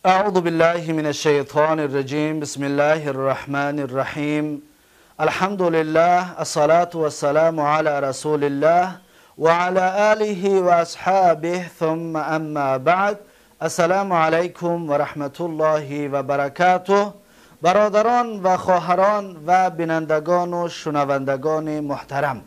أعوذ بالله من الشيطان الرجيم. بسم الله الرحمن الرحيم. الحمد لله، الصلاة والسلام على رسول الله وعلى آله وأصحابه، ثم أما بعد. السلام علیکم و رحمت الله و برکاته. برادران و خواهران و بینندگان و شنوندگان محترم،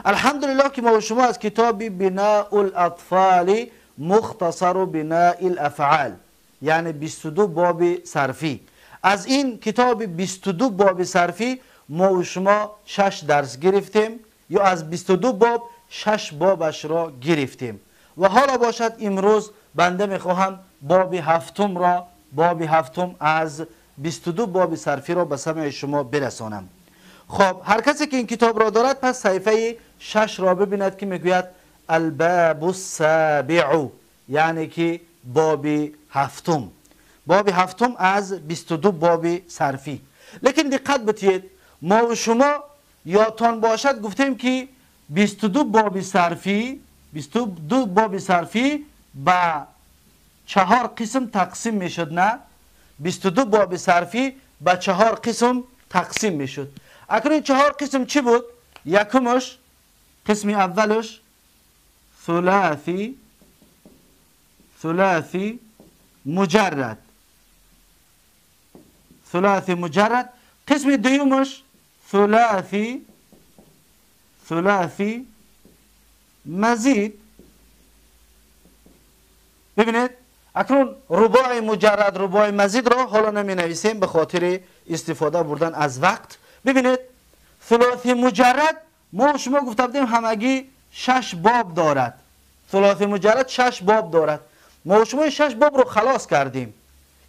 الحمدلله که ما و شما از کتاب بناء الاطفال مختصر بناء الافعال، یعنی 22 باب صرفی، از این کتاب 22 باب صرفی ما و شما 6 درس گرفتیم، یا از 22 باب 6 بابش را گرفتیم و حالا باشد امروز بنده میخواهم باب هفتم را، باب هفتم از 22 باب صرفی را به سمع شما برسانم. خب هر کسی که این کتاب را دارد پس صحیفه 6 را ببیند که میگوید الباب السابع، یعنی که باب هفتم، باب هفتم از 22 باب صرفی. لیکن دقت بتید، ما و شما یادتان باشد گفتیم که 22 باب صرفی، 22 باب صرفی به 4 قسم تقسیم میشد، نه؟ 22 باب صرفی به 4 قسم تقسیم میشد. اکنون 4 قسم چی بود؟ یکمش، قسم اولش ثلاثی، ثلاثی مجرد، ثلاثی مجرد. قسم دومش ثلاثی، ثلاثی مزید. ببینید اکنون رباعی مجرد، رباعی مزید را حالا نمی نویسیم به خاطر استفاده بردن از وقت. ببینید ثلاثی مجرد ما شما گفته بودیم همگی 6 باب دارد. ثلاثی مجرد 6 باب دارد. ما شما 6 باب رو خلاص کردیم،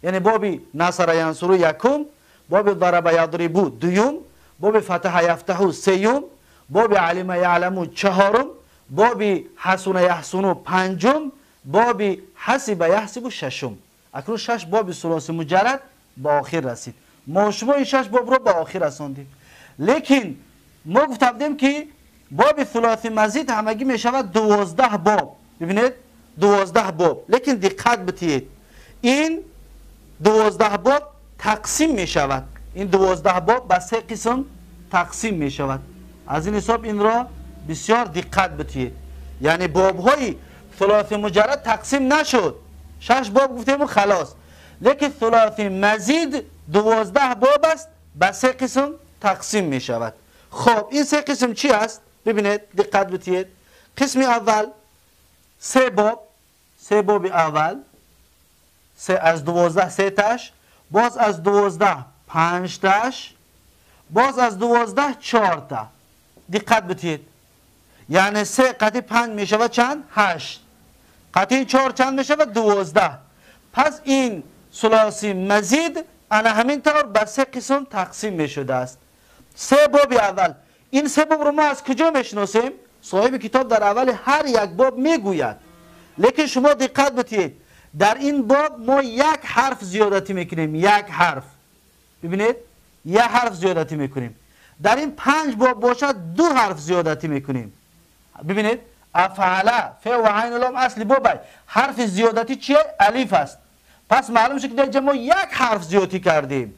یعنی باب نصر ینصر یکم، باب ضرب یضرب دوم، باب فتح یفتح سیوم، باب علم یعلم چهارم، باب حسن یحسن پنجم، باب حسب یحسب ششم. اکنون 6 باب ثلاثی مجرد به آخر رسید. ما شما این 6 باب رو به آخر رساندیم. لیکن ما گفته بودیم که باب ثلاثی مزید همگی می شود 12 باب. ببینید 12 باب. لیکن دقت بتید، این 12 باب تقسیم می شود. این 12 باب به 3 قسم تقسیم می شود. از این حساب این را بسیار دقت بتید، یعنی باب های ثلاثی مجرد تقسیم نشد، 6 باب گفتیم و خلاص. لیکن ثلاثی مزید 12 باب است، به 3 قسم تقسیم می شود. خب این 3 قسم چی است؟ ببینید دقت بتید. قسم اول 3 باب، 3 باب اول، 3 از 12 3 تاش، باز از 12 5 تاش، باز از 12 4 تا. دقت بتید، یعنی 3 قطعی 5 می شود چند؟ 8. قطعی 4 چند می شود؟ 12. پس این ثلاثی مزید انا همین طور به 3 قسم تقسیم می شده است. 3 باب اول، این 3 باب رو ما از کجا میشناسیم؟ صاحب کتاب در اول هر یک باب میگوید، لیکن شما دقت بتید در این باب ما یک حرف زیادتی میکنیم، یک حرف. ببینید یک حرف زیادتی میکنیم. در این 5 باب باشد 2 حرف زیادتی میکنیم. ببینید افعل، ف و عین لام اصل باب، حرف زیادتی چیه؟ الف است. پس معلوم شد که در اینجا ما یک حرف زیادتی کردیم.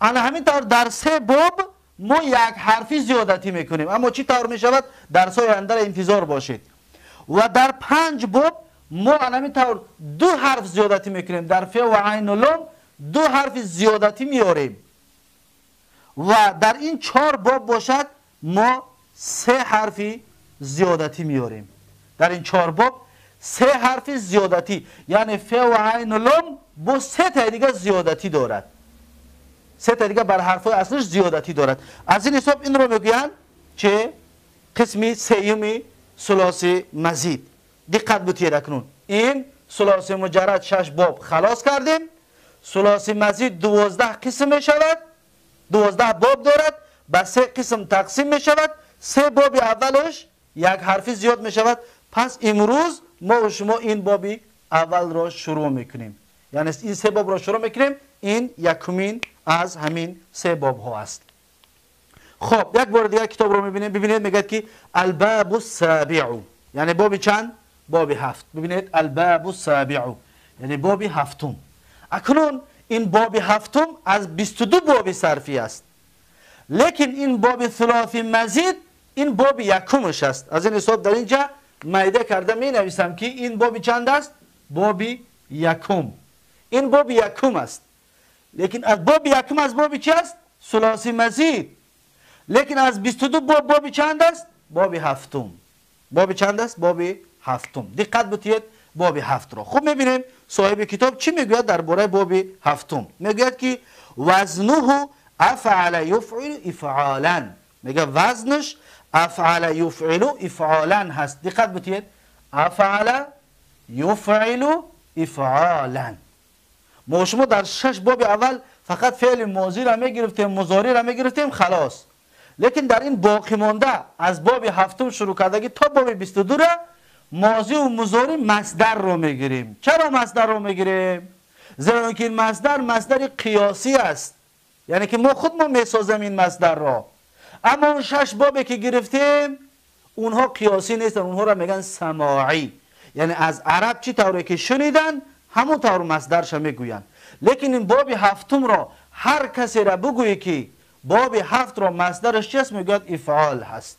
انا همین طور در 3 باب ما یک حرفی زیادتی میکنیم، اما چی طور میشود؟ در سای آینده انتظار باشید. و در 5 باب ما همین طور 2 حرف زیادتی میکنیم، در ف و عین و لام 2 حرف زیادتی میاریم. و در این 4 باب باشد ما 3 حرفی زیادتی میاریم. در این 4 باب 3 حرف زیادتی، یعنی ف و عین و لام با 3 تا دیگه زیادتی دارد، 3 تا دیگه بر حرفای اصلش زیادتی دارد. از این حساب این رو میگویند چه؟ قسم سیوم ثلاثی مزید. دقت بتید اکنون این ثلاثی مجرد 6 باب خلاص کردیم. ثلاثی مزید 12 قسم می شود، 12 باب دارد، به 3 قسم تقسیم می شود. 3 باب اولش یک حرفی زیاد می شود. پس امروز ما و شما این باب اول را شروع میکنیم، یعنی این 3 باب را شروع میکنیم. این یکمین از همین 3 باب ها است. خب یک بار دیگه کتاب رو میبینیم. ببینید میگه که الباب السابع، یعنی باب چند؟ باب 7. ببینید الباب السابع یعنی باب هفتم. اکنون این باب هفتم از 22 باب صرفی است، لیکن این باب ثلاثی مزید این باب یکمش است. از این حساب در اینجا میده کرده می نویسم که این باب چند است؟ باب یکم. این باب یکم است، لیکن از باب یکم از باب چی است؟ ثلاثی مزید. لیکن از 22 باب، باب چند است؟ باب هفتم. باب چند است؟ باب هفتم. دقت بتید باب هفت را. خب میبینیم صاحب کتاب چی میگوید درباره باب هفتم. میگوید که وزنه افعل یفعل افعالا. میگه وزنش افعل یفعل افعالا هست. دقت بتید، افعل یفعل افعالا. ما شما در شش باب اول فقط فعل ماضی را میگرفتیم، مضارع را میگرفتیم، خلاص. لیکن در این باقی مانده از باب هفتم شروع کردگی تا باب 22 را ماضی و مضارع مصدر رو میگیریم. چرا مصدر رو میگیریم؟ زیرا که این مصدر مصدر قیاسی است، یعنی که ما خود ما میسازیم این مصدر را. اما اون شش بابی که گرفتیم اونها قیاسی نیستن، اونها را میگن سماعی، یعنی از عرب چی طوری که شنیدن همون طور مصدرش میگوین. لیکن این باب هفتم را هر کسی را بگویی که باب هفت را مصدرش چی است، میگوید افعال هست،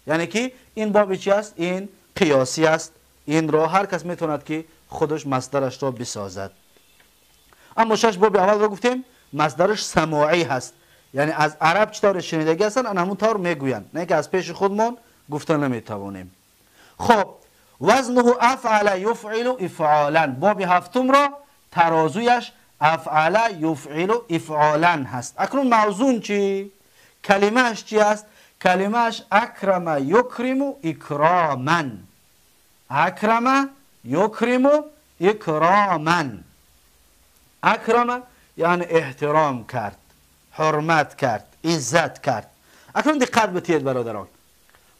یعنی که این باب چی است؟ این قیاسی است. این را هر کس میتواند که خودش مصدرش را بسازد. اما شش باب اول را گفتیم مصدرش سماعی هست، یعنی از عرب چطور شنیدگی هستن همون طور میگویند، نه که از پیش خودمان گفته نمیتوانیم. خب وزنه افعل یفعل افعالا. باب هفتم را ترازویش افعل یفعل افعالا هست. اکنون موزون چی؟ کلمهش چی است؟ کلمهش اکرم یکرم اکراما. اکرم یکرم اکراما. اکرم یعنی احترام کرد، حرمت کرد، عزت کرد. اکنون دقت بتید برادران،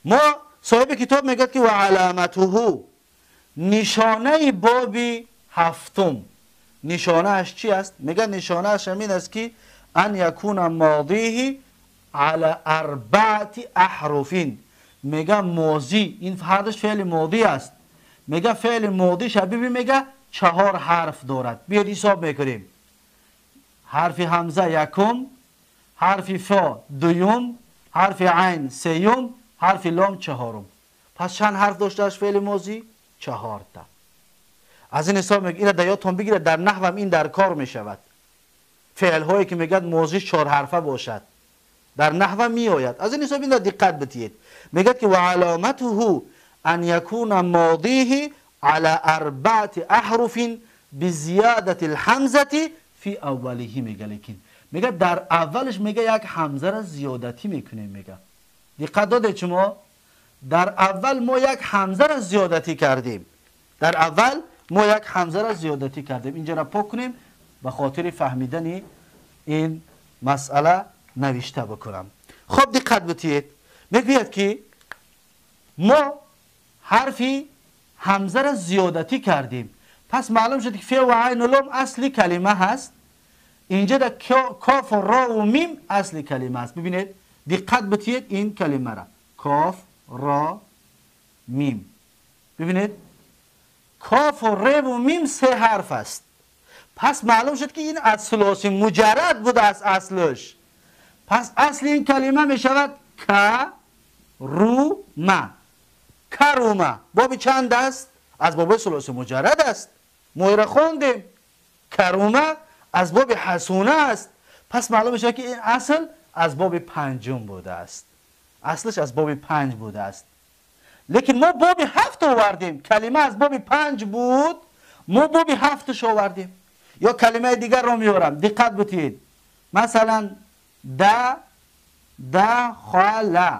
ما صاحب کتاب میگه که و علامته، نشانه باب هفتم، نشانهش چی است؟ میگه نشانهش همین است که ان یکون ماضیه علی اربعه احرف. میگه ماضی، این هردش فعل ماضی است. میگه فعل ماضی شبیه میگه چهار حرف دارد. بیاید حساب میکنیم. حرف همزه یکم، حرف فا دوم، حرف عین سیوم، حرف لام چهارم. پس چند حرف داشته است فعل ماضی؟ چهار تا. از این حساب میگه اینو در یادتون بگیره، در نحو هم این در کار میشود. فعل هایی که میگه ماضی چهار حرفه باشد در نحو می آید. از این حساب این را دقت بدهید. میگه که و علامته ان یکون ماضیه علی اربعه احرف بزیادة الحمزه فی اوله. میگه لیکن میگه در اولش میگه یک حمزه را زیادتی میکنیم. میگه دقت داده شما، در اول ما یک حمزه را زیادتی کردیم. در اول ما یک حمزه را زیادتی کردیم. اینجا را پاک کنیم به خاطر فهمیدن این مسئله نوشته بکنم. خب دقت بدهید. میگوید که ما حرفی همزه را زیادتی کردیم، پس معلوم شد که فعل و عین و لام اصلی کلمه هست. اینجا در کاف و را و میم اصلی کلمه است. ببینید دقت بدهید این کلمه را، کاف را میم. ببینید کاف و ر و میم سه حرف است. پس معلوم شد که این از ثلاثی مجرد بوده از اصلش. پس اصل این کلمه می شود ک رو ما. کرومه باب چند است؟ از باب ثلاثی مجرد است. ما را خواندیم. کرومه از باب حسونه است. پس معلوم میشه که این اصل از باب پنجم بوده است. اصلش از باب پنج بوده است. لیکن ما باب هفت آوردیم. کلمه از باب پنج بود، ما باب هفتش آوردیم. یا کلمه دیگر رو میارم، دقت بتید. مثلا دخل،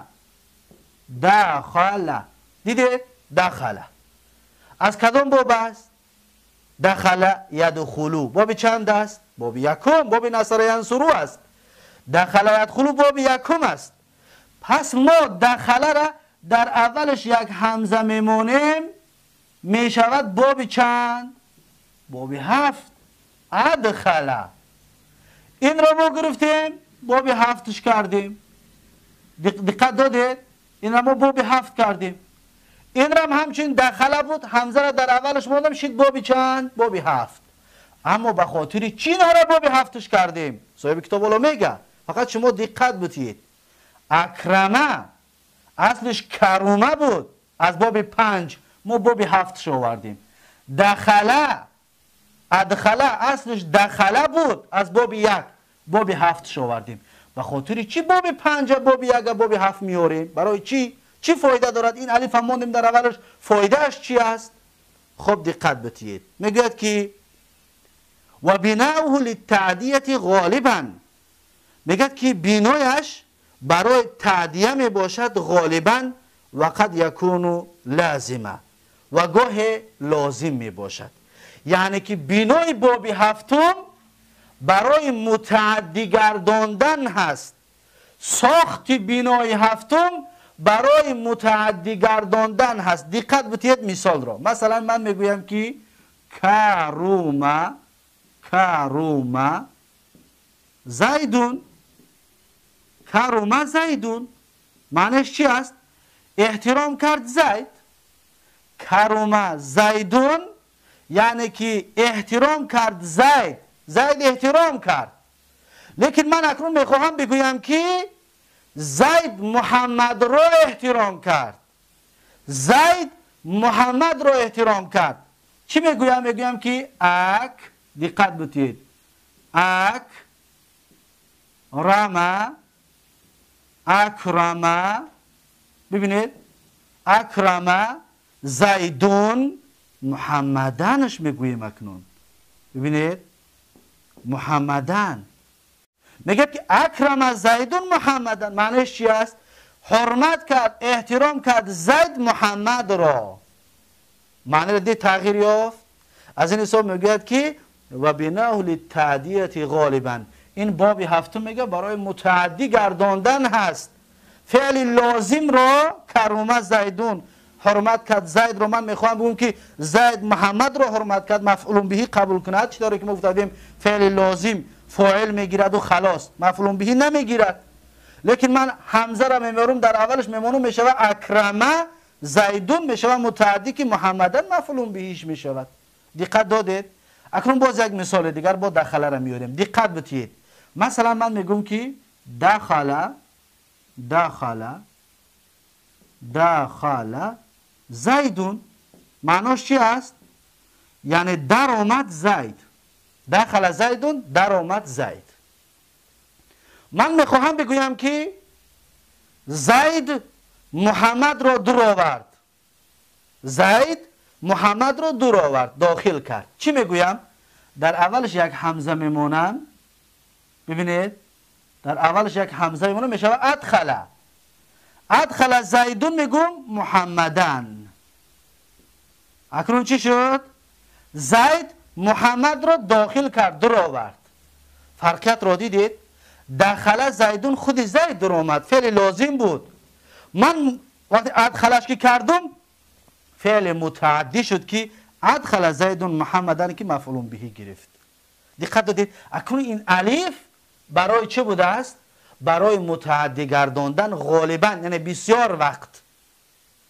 دخل، دیده؟ دخل از کدام باب است؟ دخل یدخلو. باب چند است؟ باب یکم، باب نصر ینصرو است. دخل یدخلو باب یکم است. پس ما دخل را در اولش یک همزه میمونیم، میشود باب چند؟ باب هفت. ادخل این را ما گرفتیم باب هفتش کردیم. دقت دادید؟ این را ما باب هفت کردیم. این را هم همچنین دخله بود، همزه را در اولش موندم، شد باب چند؟ باب هفت. اما به خاطر چی اینها را باب هفتش کردیم؟ صاحب کتاب حالا میگه، فقط شما دقت بتید. اکرمه اصلش کرومه بود، از باب 5 ما باب 7 آوردیم. دخله ادخله اصلش دخله بود، از باب 1 باب 7 آوردیم. به خاطر چی باب 5 باب 1 باب 7 میاریم؟ برای چی؟ چی فایده دارد؟ این الف هم ماندیم در اولش، فایدهش چی است؟ خب دقت بتید. میگوید که و بناؤه للتعدیه غالبا، میگه که بنایش برای تعدیه می باشد غالبا، و قد یکون لازمه، و گاه لازم می باشد. یعنی که بنای باب هفتم برای متعدی گرداندن هست. ساخت بنای هفتم برای متعدی گرداندن هست. دقت بتید مثال را. مثلا من میگویم که کرومه، کرومه زیدون، کرومه زیدون، معنیش چی است؟ احترام کرد زید. کرومه زیدون یعنی که احترام کرد زید، زید احترام کرد. لیکن من اکنون میخواهم بگویم که زید محمد را احترام کرد. زید محمد را احترام کرد. چی میگویم؟ میگویم که اک، دقت بتید، اک رمه، اکرمه، ببینید اکرمه زیدون محمدنش میگوییم اکنون. ببینید محمدن، میگه که اکرم زیدون محمدن، معنیش چی است؟ حرمت کرد، احترام کرد زید محمد را. معنی را دید تغییر یافت. از این حساب میگوید که و بناه للتعدیه غالبا، این باب هفتم میگه برای متعدی گرداندن هست. فعل لازم را کرومه زیدون حرمت کرد زید رو، من میخوام بگم که زید محمد رو حرمت کرد، مفعول بهی قبول کند. چی داره که ما گفتیم فعل لازم فاعل میگیرد و خلاص، مفعول بهی نمیگیرد. لیکن من همزه را میمیرم در اولش میمونم، میشود اکرمه زیدون، میشود متعدی که محمدن مفعول بهیش میشود. دقت دادید؟ اکنون باز یک مثال دیگر با دخله را میاریم، دقت بتید. مثلا من میگم که دخله، دخله، دخله زیدون، معناش چی است؟ یعنی در آمد زید. دخل زیدون، در آمد زید. من میخواهم بگویم که زید محمد را دور آورد. زید محمد را دور آورد، داخل کرد. چی میگویم؟ در اولش یک همزه میمونم. ببینید در اولش یک همزه میمونم، میشود ادخله. ادخل زیدون میگم محمدن. اکنون چی شد؟ زید محمد را داخل کرد، در آورد. فرقیت را دیدید؟ دخل زیدون، خود زید در آمد، فعل لازم بود. من وقتی ادخلش که کردم فعل متعدی شد که ادخل زیدون محمدن که مفعول بهی گرفت. دقت دادید؟ اکنون این الف برای چه بوده است؟ برای متعدی گرداندن غالبا، یعنی بسیار وقت،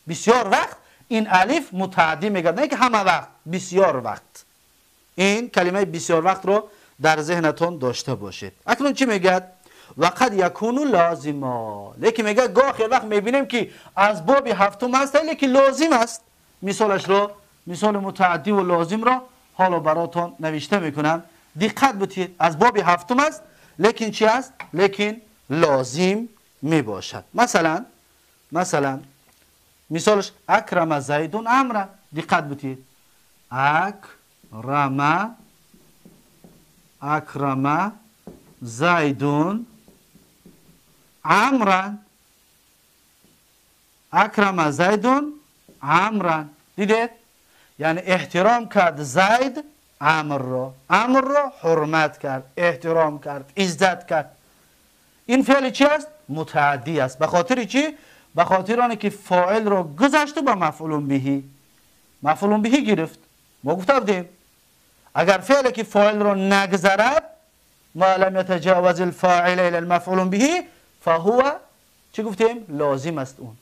بسیار وقت این الف متعدی میگرد، نه که همه وقت، بسیار وقت. این کلمه بسیار وقت رو در ذهنتون داشته باشید. اکنون چی میگه؟ وقد یکون لازما، لیکن میگه گاهی وقت میبینیم که از باب هفتم هست لیکن لازم است. مثالش رو، مثال متعدی و لازم را حالا براتون نوشته میکنم، دقت بتید. از باب هفتم است لیکن چی است؟ لیکن لازم می باشد. مثلا، مثلا مثالش اکرم زیدون عمرو، دقت بتید. اکرم، اکرم زیدون عمرا، اکرم زیدون عمرا. دیدید؟ یعنی احترام کرد زید عمر را، عمر را حرمت کرد، احترام کرد، عزت کرد. این فعل چی است؟ متعدی است. به خاطر چی؟ به خاطر آنکه که فاعل را گذشت و به مفعول بهی، مفعول بهی گرفت. ما گفته بودیم اگر فعل که فاعل را نگذرد، ما لم یتجاوز الفاعل الى المفعول به فهو، چی گفتیم؟ لازم است اون.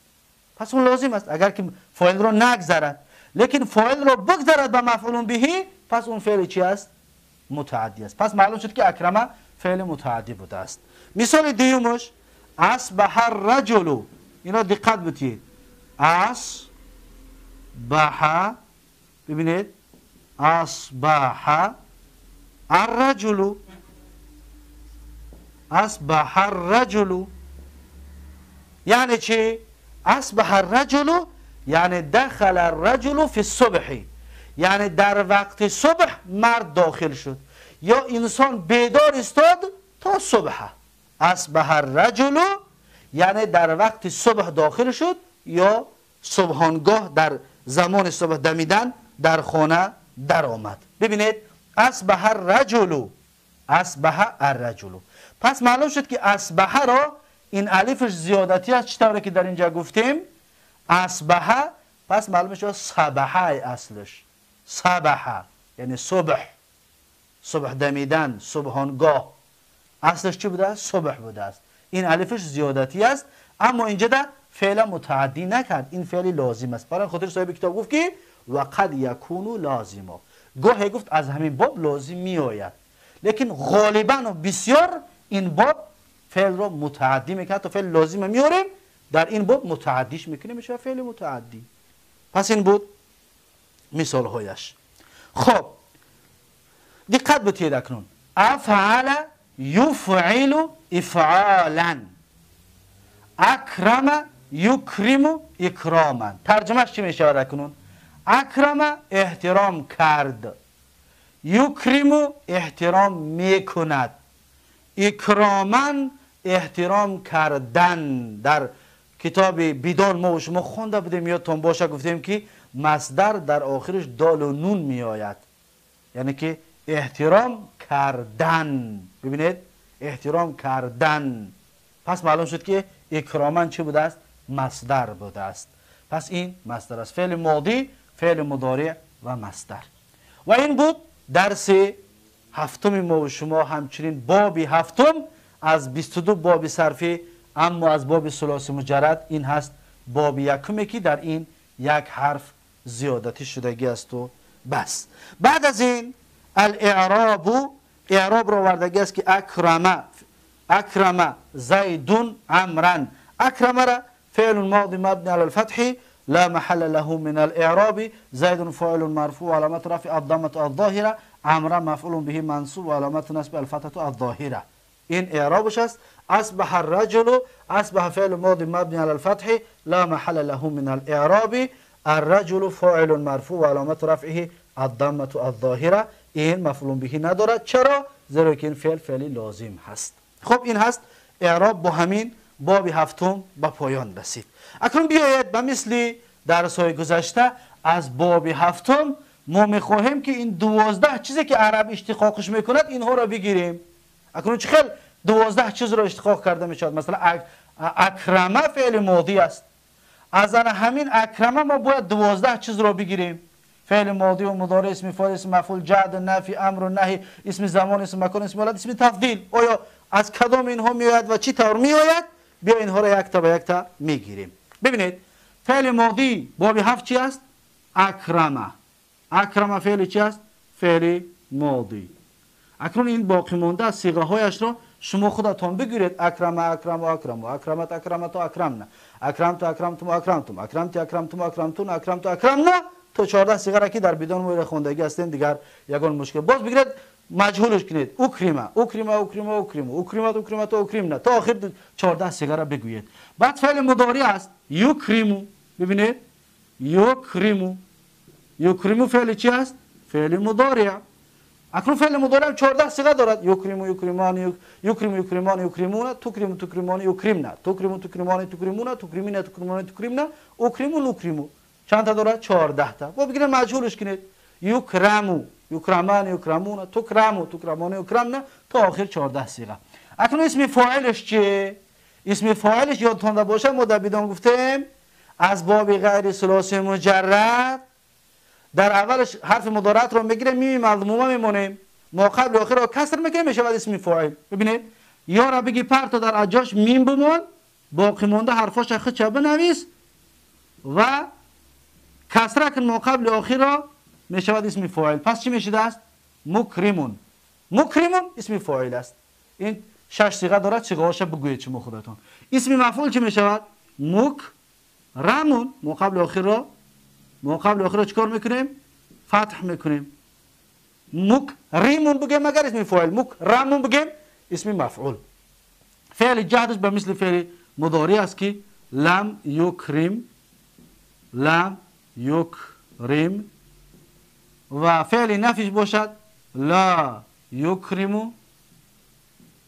پس اون لازم است اگر که فاعل را نگذرد. لیکن فاعل را بگذرد به مفعول بهی، پس اون فعل چی است؟ متعدی است. پس معلوم شد که اکرمه فعل متعدی بوده است. مثال دیومش اصبح الرجل، اینا دقت بدید. اصبح، ببینید اصبح الرجل، اصبح الرجل یعنی چی؟ اصبح الرجل یعنی دخل الرجل فی الصبح، یعنی در وقت صبح مرد داخل شد یا انسان بیدار استاد تا صبح. اصبح الرجل یعنی در وقت صبح داخل شد یا صبحانگاه در زمان صبح دمیدن در خانه در آمد. ببینید اصبح الرجل، اصبح الرجل. پس معلوم شد که اصبح را این الفش زیادتی است، چطوری که در اینجا گفتیم اصبح، پس معلوم شد صبحه اصلش، صبح یعنی صبح، صبح دمیدن، صبحانگاه، اصلش چی بوده است؟ صبح بوده است. این الفش زیادتی است، اما اینجا در فعل متعدی نکرد، این فعل لازم است. برای خاطر صاحب کتاب گفت که وقد یکون لازما، گاهی گفت از همین باب لازم می آید، لیکن غالبا و بسیار این باب فعل را متعدی میکنه. تا فعل لازم میاریم در این باب متعدیش میکنیم، میشه فعل متعدی. پس این بود مثال هایش. خب دقت بتید اکنون افعل یفعل افعالا، اکرم یکرم اکراما. ترجمهش چی میشه اکنون؟ اکرم احترام کرد، یکرم احترام میکند، اکراما احترام کردن. در کتاب بیدان ما و شما خوانده بودیم، یادتون باشه گفتیم که مصدر در آخرش دال و نون می آید، یعنی که احترام کردن. ببینید احترام کردن، پس معلوم شد که اکراما چی بوده است؟ مصدر بوده است. پس این مصدر است، فعل ماضی، فعل مضارع و مصدر. و این بود درس هفتم ما و شما، همچنین باب هفتم از 22 باب صرفی، اما از باب ثلاثی مجرد این هست باب یکمی که در این یک حرف زیادتی شدگی است و بس. بعد از این الاعراب، اعراب را آوردگی است که اکرم، اکرم زید عمرا. اکرم را فعل ماضی مبنی علی الفتح لا محل له من الاعراب، زید فاعل مرفوع علامت رفع الضمه الظاهره، عمرا مفعول به منصوب علامت نصب الفتحه الظاهره. این اعرابش است. اصبح الرجل، اصبح فعل ماضی مبنی علی الفتح لا محل له من الاعراب، الرجل فاعل مرفوع علامت رفعه الضمه الظاهره. این مفعول به ندارد. چرا؟ زیرا که این فعل فعلی لازم هست. خب این هست اعراب. با همین باب هفتم به پایان رسید. اکنون بیاید به مثل درس های گذشته از باب هفتم ما میخواهیم که این 12 چیزی که عرب اشتقاقش میکند اینها را بگیریم. اکنون چه خیلی 12 چیز را اشتقاق کرده میشود. مثلا اکرمه فعل ماضی است، از همین اکرمه ما باید 12 چیز را بگیریم. فعل ماضی و مضارع، اسم فاعل، اسم مفعول، جعد، نفی، امر و نهی، اسم زمان، اسم مکان، اسم حالت، اسم تفضیل. آیا از کدام اینها میآید و چی طور میآید؟ بیا اینها را یک تا به یک تا میگیریم. ببینید فعل ماضی باب هفت چی است؟ اکرمه. اکرمه فعل چی است؟ فعل ماضی. اکنون این باقی مانده از صیغه هایش را شما خودتان بگیرید. اکرم، اکرم، اکرم، اکرمت، اکرمت، اکرمنا، اکرمت، اکرمتم، اکرمتم، اکرمت، اکرمتم، اکرمتون، اکرمت، اکرمنا، تا 14 صیغه را که در بدون ما خوندگی هستیم دیگر یگان مشکل. باز بگیرید مجهولش کنید، اکرمه، اکرمه، اکرمه، اکرمه، اکرمت، اکرمت، اکرمنا، تا آخر 14 صیغه را بگویید. بعد فعل مضارع است یکرمو. ببینید یکرمو، یکرمو فعل چی است؟ فعل مضارع. اکنون فعل مضارع 14 صیغه دارد. یکرمو، یکرمان، یکرم، یکرمان، یکرمون، تکرم، تکرمان، یکرمنا، تکرم، تکرمان، تکرمون، تکرمین، تکرمان، تکرمنا، اکرمو، نکرمو. چند تا دارد؟ 14 تا. با بگیرید مجهولش کنید، یکرمو، یکرمان، یکرمون، تکرمو، تکرمان، یکرمنا، تا آخر 14 صیغه. اکنون اسم فاعلش چیه؟ اسم فاعلش یادتان باشه ما در بدان گفتیم از باب غیر ثلاثی مجرد در اولش حرف مضارعت رو میگیریم، میم مضمومه میمونیم، ما قبل آخر رو کسر میکنیم، میشود اسم فاعل. ببینید یا را بگی پرتا در اجاش میم بمون، باقی مونده حرفاش خودش بنویس و کسره کن ما قبل آخر را، میشود اسم فاعل. پس چی میشده است؟ مکرمون. مکرمون اسم فاعل است. این شش صیغه دارد، صیغه هاش بگویید شما خودتون. اسم مفعول چی میشود؟ مکرمون. ما قبل آخر را، ما قبل آخر را چیکار میکنیم؟ فتح میکنیم. مکرمون بگیم اگر اسم فاعل، مکرمون بگیم اسم مفعول. فعل جهدش به مثل فعل مضارع است که لم یکرم، لم یکرم، و فعل نفیش باشد لا یکرم،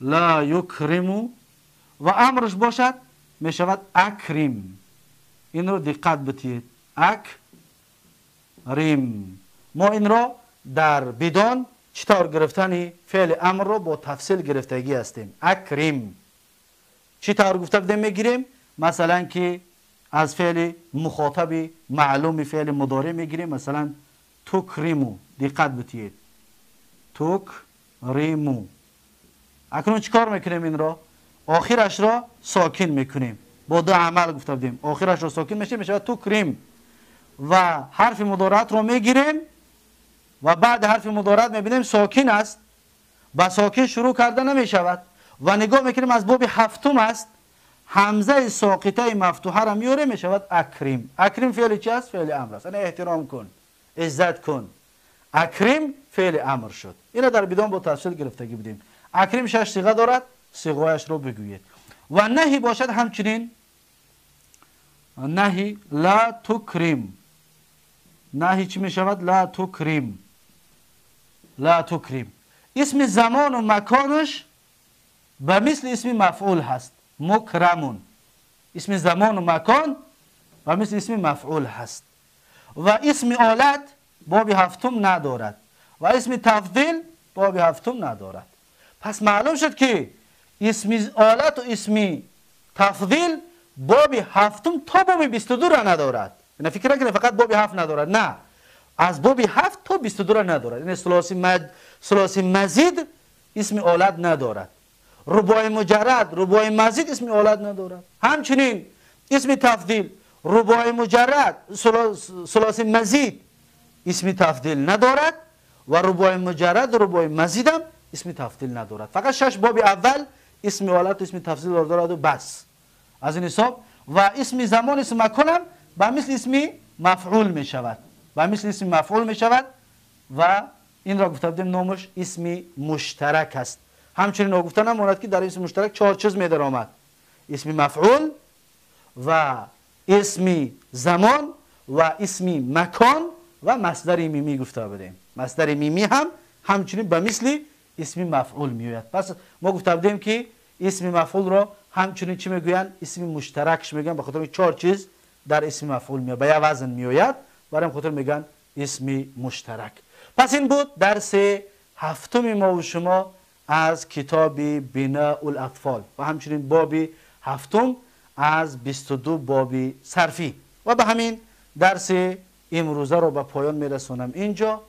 لا یکرم، و امرش باشد میشود اکرم. این رو دقت بدهید، اکرم. ما این را در بدان چطور گرفتن فعل امر رو با تفصیل گرفتگی هستیم. اکرم چطور گفته بودیم میگیریم؟ مثلا که از فعل مخاطب معلوم فعل مضارع میگیریم، مثلا تکریمو. دقت بدهید، تکریمو. اکنون چیکار میکنیم؟ این را آخرش را ساکن میکنیم. با دو عمل گفته بودیم، آخرش را ساکن میشه، میشه تکریم، و حرف مضارعت رو میگیریم و بعد حرف مضارعت میبینیم ساکن است، با ساکن شروع کرده نمیشود و نگاه میکنیم از باب هفتم است، همزه ساقطه مفتوحه را میاره، میشود اکریم. اکریم فعل چی است؟ فعل امر است، یعنی احترام کن، عزت کن. اکریم فعل امر شد. اینو در بدان با تفصیل گرفتگی بودیم. اکریم شش صیغه دارد، صیغه‌اش رو بگویید. و نهی باشد همچنین، نهی لا تکریم. نهی چی میشود؟ لا تکریم، لا تکریم. اسم زمان و مکانش به مثل اسم مفعول هست، مکرمون. اسم زمان و مکان و مثل اسم مفعول هست. و اسم آلت باب هفتم ندارد و اسم تفضیل باب هفتم ندارد. پس معلوم شد که اسم آلت و اسم تفضیل باب هفتم تا باب 22 را ندارد. نه فکر نکنید فقط باب 7 ندارد، نه، از باب 7 تا 22 را ندارد. یعنی ثلاثی مزید اسم آلت ندارد، رباعی مجرد، رباعی مزید اسم آلت ندارد. همچنین اسم تفضیل، رباعی مجرد، ثلاثی مزید اسم تفضیل ندارد و رباعی مجرد و رباعی مزید هم اسم تفضیل ندارد. فقط شش باب اول اسم آلت و اسم تفضیل دارد و بس. از این حساب و اسم زمان، اسم مکان هم به مثل اسم مفعول می شود، به مثل اسم مفعول می شود و این را گفته بودیم نامش اسم مشترک است. همچنین ناگفته نماند که در اسم مشترک چهار چیز می در آمد: اسم مفعول و اسم زمان و اسم مکان و مصدر میمی گفته بودیم. مصدر میمی هم همچنین به مثل اسم مفعول میآید. پس ما گفته بودیم که اسم مفعول را همچنین چی میگویند؟ اسم مشترکش میگن، به خاطر چهار چیز در اسم مفعول میآید، به یک وزن میآید، برای خاطر میگن اسم مشترک. پس این بود درس هفتم ما و شما از کتاب بناء الاطفال و همچنین باب هفتم از 22 باب صرفی. و به همین درس امروزه رو به پایان میرسونم اینجا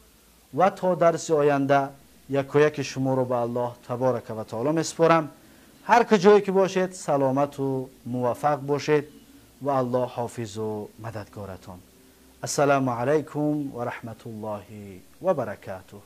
و تا درس آینده یک و یک شما رو به الله تبارک و تعالی میسپارم. هر کجایی که باشید سلامت و موفق باشید و الله حافظ و مددگارتان. السلام علیکم و رحمت الله و برکاته.